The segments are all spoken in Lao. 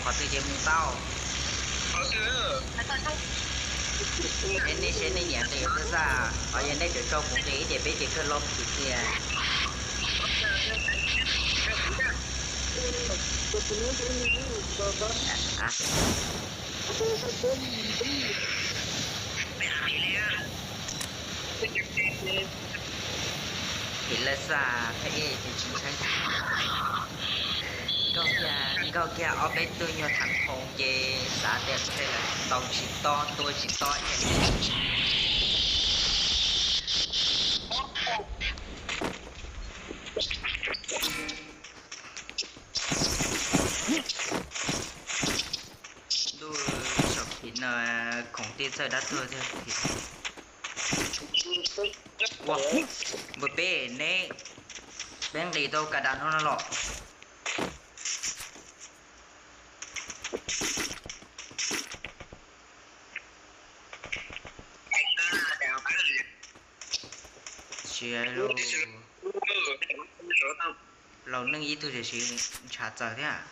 ຂໍຕື່ເຈັບໂມງເຊົ້າ. ເຊັນນີ້ ເຊັນນີ້ ຫຍັງເດ ເພື່ອຊາ ເອົາ ຍັງໄດ້ເດີເກົ້າໂມງເດ ເຈັບເປັນເຈັບເກີນລອບຜິດເດ. ເຫັນແລ້ວຊາ ພະເອກເປັນຊິງໄຊ ເກົ້າເກຍ ເກົ້າເກຍ ເອົາໄປຕຸຍຍົວຖັງໂຄງເຈ ສາແຕ່ເທື່ອລະ ຕອງຊິຕອ ຕົວຊິຕອ Đùi, sọc thịt nè, khổng tin sợi đắt thôi chứ thịt. Ua, bơ bê nê. Beng đi tao cả đàn nó lọ. Chia luôn. Lầu nâng ý tôi thì chỉ trả giờ thế à?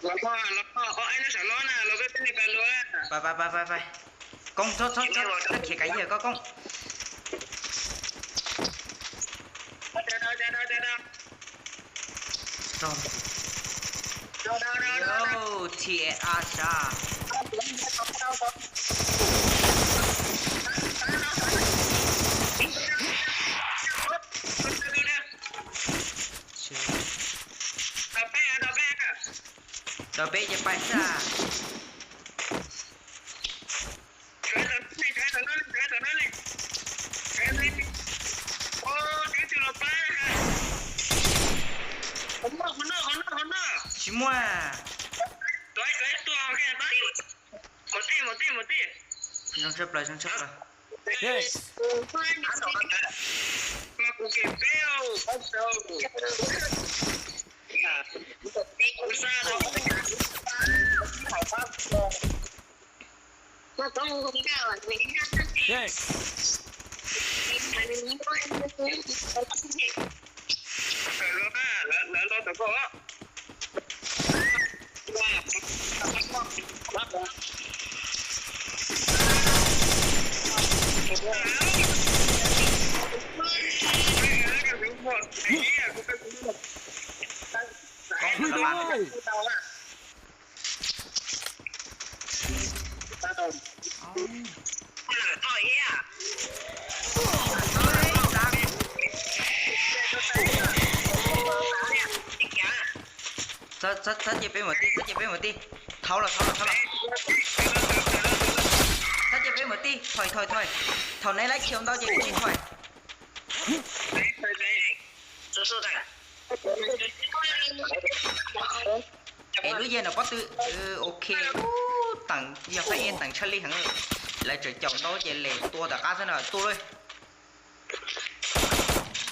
Lầu kho, lầu kho, có ai nó sợ lo nè, lầu cái tên này cần rồi á. Phải, phải, phải, phải, phải. Công, chốt, chốt, chốt, chốt, khía cánh nhiều, có công. Đau, đau, đau, đau, đau, đau. Rồi. Đau, đau, đau, đau, đau. Yo, T A R sa. Đau bé, đau bé. Đau bé, đau bé. Chỉ mua. Đừng chấp lời, đừng chấp lời. Yes. Yes. Sa, sa, sa ເຈັບໄປໝົດຕິ ສາເຈັບໄປໝົດຕິ ເທົາລະ ເທົາລະ ເທົາລະ ສາເຈັບໄປໝົດຕິ ຖອຍ ຖອຍ ຖອຍ ເທົ່າໃນໄລຂຽວເຕົາເຈັບໄປຕິ ຖອຍ. ເອລຸເຢັນອະ ປະຕູ ເອີ ໂອເຄ. ໂອ້ ຕັງ ຢາກໃຫ້ເອັນຕັງຊະລີຫຍັງ ລະຈະເຈົ້າໂຕເຈເລ ຕົວຕະກາຊັ້ນນະ ໂຕເລີຍ.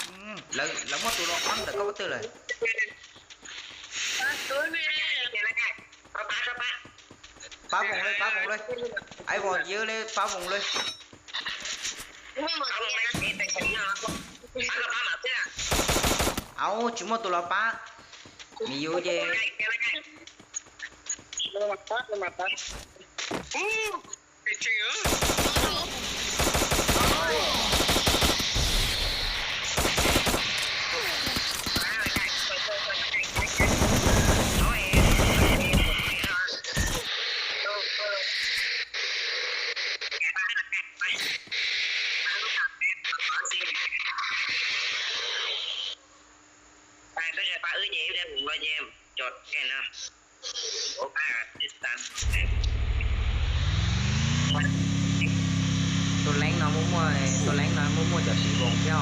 ອືມ ລະ ລະໝົດໂຕລະອັນ ແຕ່ກໍບໍ່ຕື່ນເລີຍ. ປະວົງເລີຍ ປະວົງເລີຍ ໄອ້ວໍເຢີເລີຍ ປະວົງເລີຍ. ເອົາ ຈິໝົດໂຕລະປະ ມີຢູ່ເຈ. ໂຕແລງເນາະ ມົວໆ ໂຕແລງເນາະ ມົວໆ ຈະສີວົງແກ້ວ.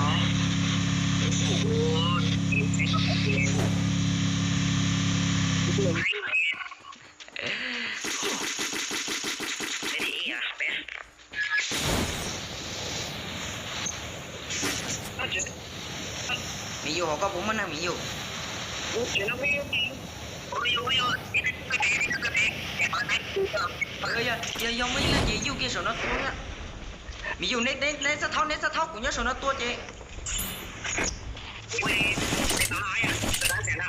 မီຢູ່ ເຮົາກໍບໍ່ມັນນະ ມີຢູ່. ເອີ ຢ່າ ຢ່າ ຢ່າມາຢູ່ນະ ເຈ ຢູ່ເກສອນນະຕົວນະ. ມີຢູ່ໃນ ໃນ ໃນສະເທົາ ໃນສະເທົາ ກູຍັງສອນນະຕົວ ເຈ. ໂອ້ຍ ເປັນຕາຮ້າຍອະ ເປັນຕາຮ້າຍແສນນະ.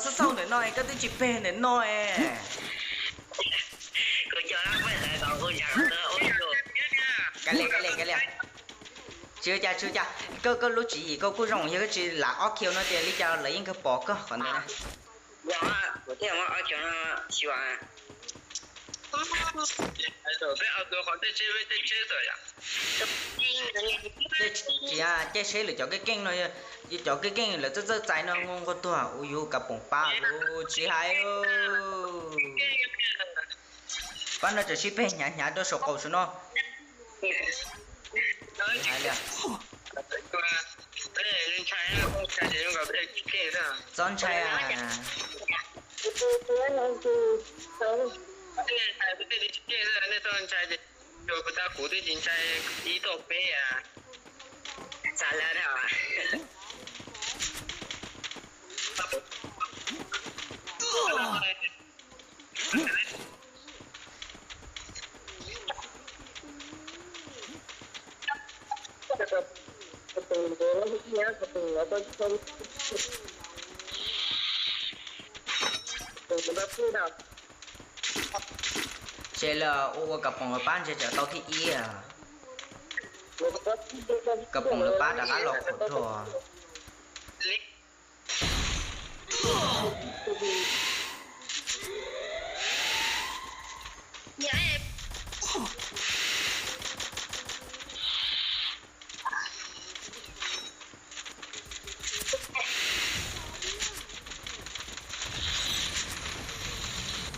ເຊົາໆໜ້ອຍໆ ກໍຕິດຈິເປໜ້ອຍໆ. ເກລີຍເກລີຍເກລີຍ ເຊື່ອຈ້າເຊື່ອຈ້າ ກໍ ກໍລູກຈີ ກໍກູ່ຈົ່ງ ເຮົາກໍຊິລາອອກເຂດເນາະ ແຕ່ລິຈາເລີຍຍັງກໍປໍກໍຂອງເນາະ. ເຈົ້າເຊເລີຍເຈົ້າເກັ່ງໆເນາະ ເຈົ້າເຊເລີຍເຈົ້າເກັ່ງໆເນາະ ງົງກໍຕົວະ ອູ້ ຢູ່ກະປົງປ້າ ໂອ້ ຊິຫາຍເອີ. ປ້ານເນາະ ຈະຊິໄປຫຍັງຫຍັງຕົວະ ໂຊໂກະຊຸເນາະ. ຫາຍແລ້ວ ຊ້ອນໄຊອະ ເຊເລີຍ ໂອ້ ກະປົງປ້ານ ເຊເລີຍ ເຕົ້າທີ່ເອຍ ກະປົງປ້ານ ດາກາຫຼອກໂຄດໂທ.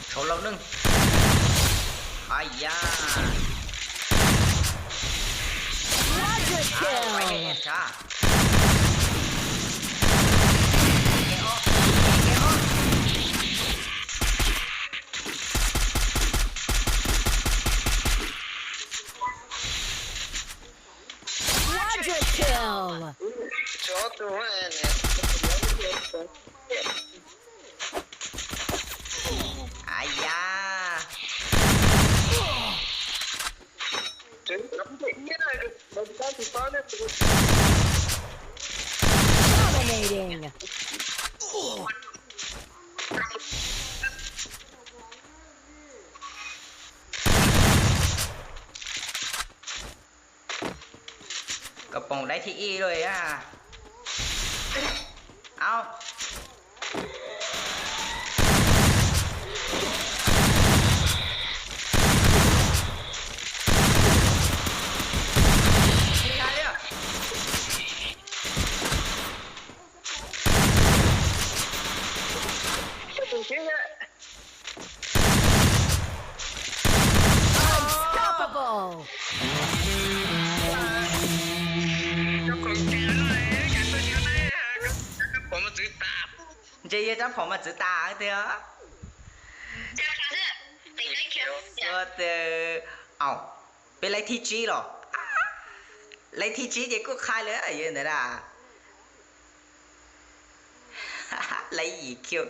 ໂຊລາວໜຶ່ງ ອາຍາ Quadra kill. ອາຍາ Dominating. ກະປ໋ອງໄດ້ທີ່ອີເລີຍອະ ເອົາ Unstoppable. ເຈເຢັດຈັບຂອງມາຈື່ຕາເຕີ ເອົາ ເປັນໄລທີຈີເນາະ ໄລທີຈີເຈກູຂາຍເລີຍ ເຢັນເດີລະ ໄລອີຄິວ.